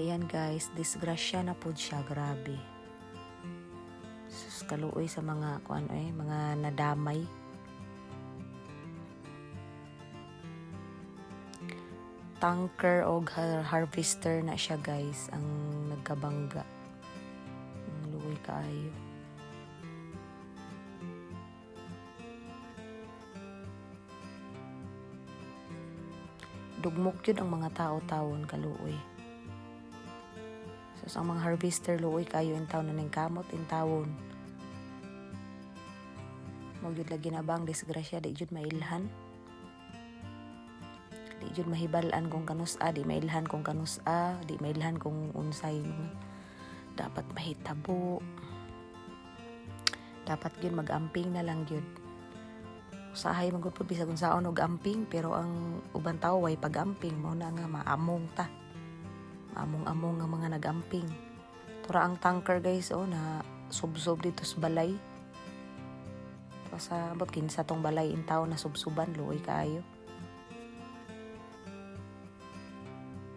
Ayan guys, disgrasya na pod siya, grabe. Sus, kaluoy sa mga kuan eh, mga nadamay. Tanker og harvester na siya guys ang nagkabangga. Ang luoy kaayo. Dugmok yun ang mga tao-tawon, kaluoy. So, ang mga harvester, luoy kayo in town na ning kamot in tawon. Mao gyud lagi na bang disgrasya, di jud mailhan. Di jud mahibal-an kung kanus-a, di mailhan kung kanus-a, di mailhan kung unsay mga dapat mahitabo. Dapat gyud mag-amping na lang gyud. Usahay man gud pud bisag unsaon og amping, pero ang uban tawo way pag-amping, mao na nga maamong ta. Maamong-among nga mga nag-amping. Tura ang tanker guys, oh, na subsob dito sa balay. Sa ambot kinsa tong balay in tawo na subsuban, luoy kaayo.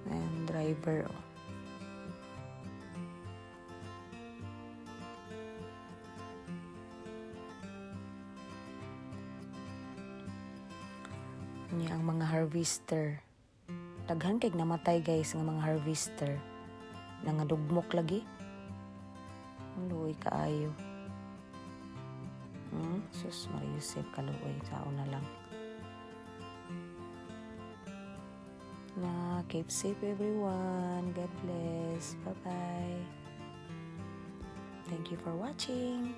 And driver, oh. Niya ang mga harvester. Daghan kay namatay guys nga mga harvester. Nangadugmok lagi. Ang luoy kaayo. Sus Maria Josep, kaluoy sao na lang. Na keep safe everyone. God bless. Bye-bye. Thank you for watching.